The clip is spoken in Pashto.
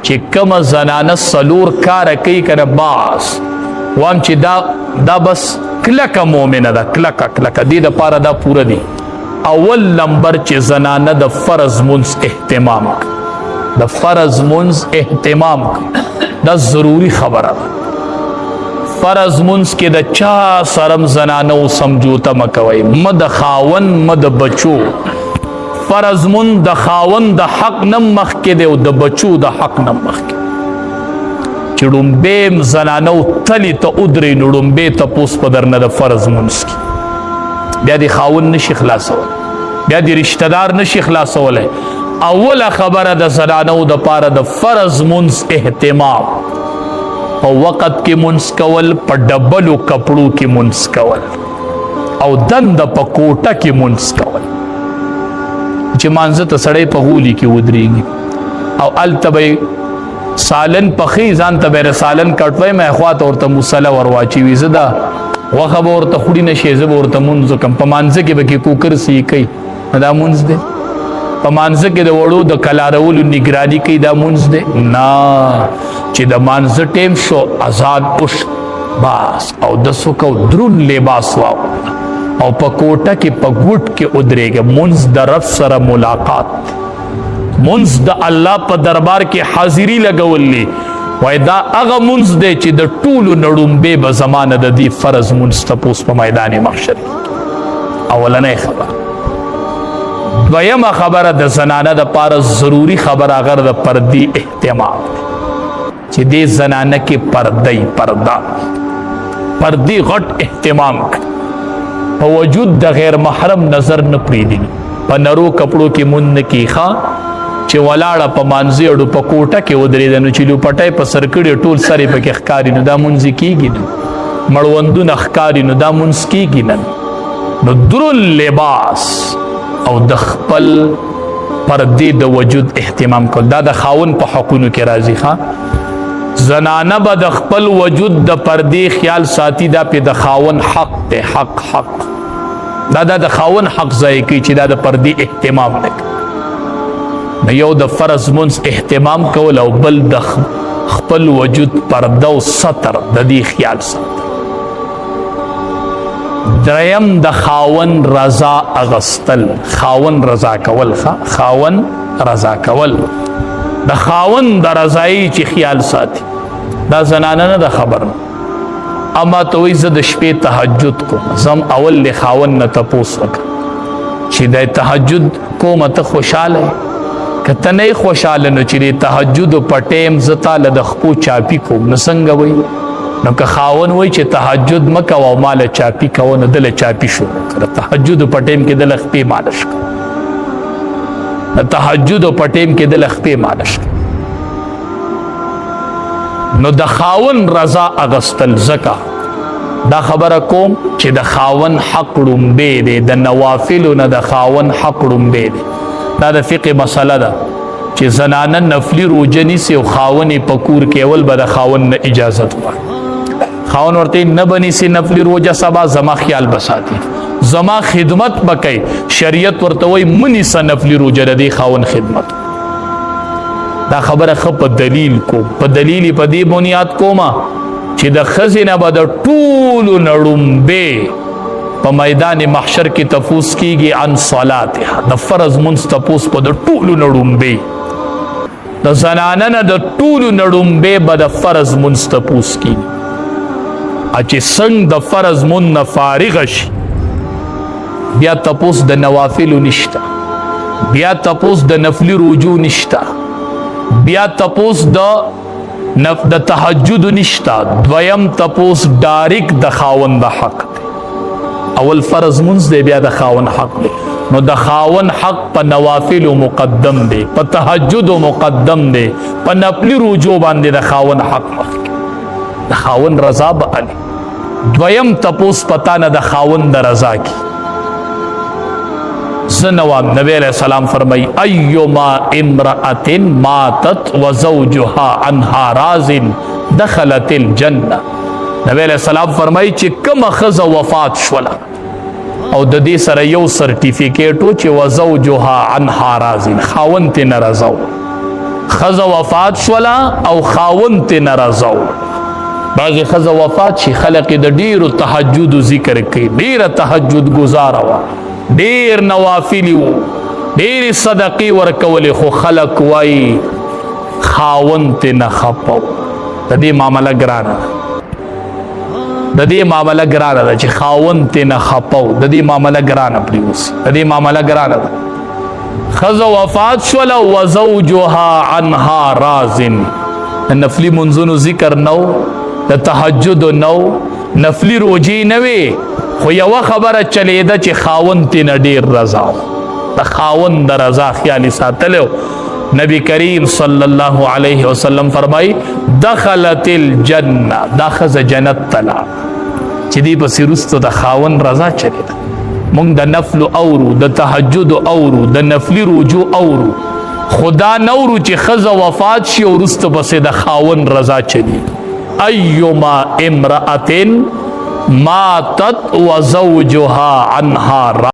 چې کومه زنانه څلور کاره کوي که نه، باس وام چې دا بس کلکه مؤمنه ده، کلکه کلکه دې دپاره دا پوره دی. اول نمبر چې زنانه د فرض مونځ اهتمام کوي، د فرض مونځ اهتمام کوي، دا ضروری خبره ده. فرض مونځ کې د چا سرم زنانه او سمجوته مکوئ، مه د خاوند مه د بچو. فرض مونځ د خاوند د حق نه مخکې دی او د بچو د حق نه مخکې. چې ړومبی زنانه او تلې ته ودرې، نو ړومبی تپوس په درنه د فرض مونځ کې، بیا دې خاوند نشي خلاصولی، بیا دې رشته دار نشي خلاصولی. اوله خبره د زنانو د پاره د فرض مونځ اهتمام، په وخت کې مونځ کول، په ډبلو کپړو کې مونځ کول، او دند په کوټه کې مونځ کول. چې مانځه ته سړی په غولي کې ودرېږي او هلته به سالن پخې، ځان ته به سالن کټوي، مې خوا ته ورته مصلی ورواچوي، زه دا غوښه به ورته خوري نه شي، زه به ورته مونځ وکړم. په مانځه کې به کې کوکر سی کوي، دا مونځ دی؟ په مانځه کې د وړو د کلارولو نگرانی کوي، دا مونځ دی؟ نه، چې د مانځه ټیم شو، اذان وشو، بس او د سوکو درون لباس واغونده او په کوټه کې په ګوټ کې ودرېږه. مونځ د رب سره ملاقات، مونځ د الله په دربار کې حاضری لګولې. وای دا هغه مونځ دی چې د ټولو نړومبې به زمانه د دې فرض مونځ تپوس په میدان محشر. اولنۍ خبره. دویمه خبره د زنانه د پاره ضروری خبره اگر د پردی اهتمام دی، چې دې زنانه کې پردی پرده پردی غټ اهتمام کړي، په وجود د غیر محرم نظر نه پریدي، په نرو کپړو کې مونږ نه کیخه. چې ولاړه په مانځي اړو په کوټه کې ودرېده، نو چې لوپټۍ په سر کړي ټول سرې پکې ښکاري، نو دا مونځ کېږي نه؟ مړوندونه ښکاري، نو دا مونځ کېږي نه؟ نو درون لباس او د خپل پردې د وجود اهتمام کول، دا د خاون په حقونو کې راځي. ښه، زنانه به د خپل وجود د پردې خیال ساتي، دا په د خاون حق دی، حق حق دا دا د خاون حق ځای کوي چې دا د پردې اهتمام نه کوي. نو یو د فرض مونځ اهتمام کول او بل د خپل وجود پرده او ستر د دې خیال ساتل. دریم د خاون رضا اغستل، خاون رضا کول، خاون رضا کول، د خاون د رضایي چې خیال ساتي، دا زنانه نه د خبر. اما ته وایي زه د شپې تهجد کوم، زم اول له خاون نه تپوس وکړه چې د تهجد کومه ته خوشاله یې؟ که ته نه یې خوشاله، نو چې د تهجد په ټیم زه تا له د خپو چاپي کوم، نو څنګه وایي؟ نو که خاون وایي چې تهجد مه کوه او ما له چاپي کوه، نو ده له چاپي شروع کړه. د تهجد په ټیم کې ده له خپې مالش کړه، د تهجد په ټیم کې ده له خپې مالش کړه. نو د خاون رضا اغستل، زکه دا خبره کوم چې د خاون حق ړومبی دی، د نوافلو نه د خاون حق ړومبی دی. دا د فقه مسله ده چې زنانه نفلی روژه نیسي او خاون یې په کور کې، اول به د خاون نه اجازت غواړي. خاون ورته نه به نیسي نفلی روژه، سبا زما خیال به ساتي، زما خدمت به کوي. شریعت ورته وایي مه نیسه نفلی روژه، د دې خاون خدمت. دا خبره ښه په دلیل کوم، په دلیل په دې بنیاد کومه چې د ښځې نه به د ټولو نړومبې په میدان محشر کې تپوس کیږي عن صلاتها، د فرض مونځ تپوس په د ټولو نړومبې، د زنانه نه د ټولو نړومبې به د فرض مونځ تپوس کیږي. چې څنګه د فرض مونځ نه فارغ شي، بیا تپوس د نوافلو نشته، بیا تپوس د نفلی روجو نشته، بیا تپوس د نف د تهجد نشته. دویم تپوس ډایرک د خاون د حق دی. اول فرض مونځ دی، بیا د خاون حق دی. نو د خاون حق په نوافلو مقدم دی، په تهجد مقدم دی، په نفلی روجو باندې د خاون حق مخکې، د خاون رضا به علي. دویم تپوس پتا نه د خاون د رضا کی. زنوام نبی علیہ السلام فرمائی ایما امرأة ماتت وزوجها عنها راض دخلت الجنة. نبی علیہ السلام فرمائی چې کومه ښځه وفات شوله او د دې سره یو سرټیفیکیټ و چې وزوجها عنها راض، خاوند ترې نه رضا و، ښځه وفات شوله او خاوند ترې ناراضه و. بعضې ښځه وفات شي، خلک یې د ډېرو تهجدو ذکر کوي، ډېره تهجد ګزاره وه، ډېر نوافل وو، ډېرې صدقې ورکولې، خو خلک وایي خاوند ترې نه خفه و. د دې معامله ګرانه ده، د دې معامله ګرانه ده چې خاوند ترې نه خفه و. د دې معامله ګرانه پرېوځي، د دې معامله ګرانه ده. ښځه وفات شوله وزوجها عنها راض، د نفلي منځونو ذکر نو، د تهجد نو، نفلي روجې نه وې، خو یوه خبره چلیده چې خاوند ترې نه ډېر رضا و، د خاوند د رضا خیال یې ساتلی و. نبی کریم صلی الله علیه وسلم فرمایي دخلت الجنه، دا ښځه جنت ته لاړه چې دې پسې وروسته د خاوند رضا چلیده. مونږ د نفل اورو، د تهجد اورو، د نفلی روجو اورو، خدا نورو چې ښځه وفات شي او وروسته پسې د خاوند رضا چلی. ایما امرأة ماتت وزوجها عنها.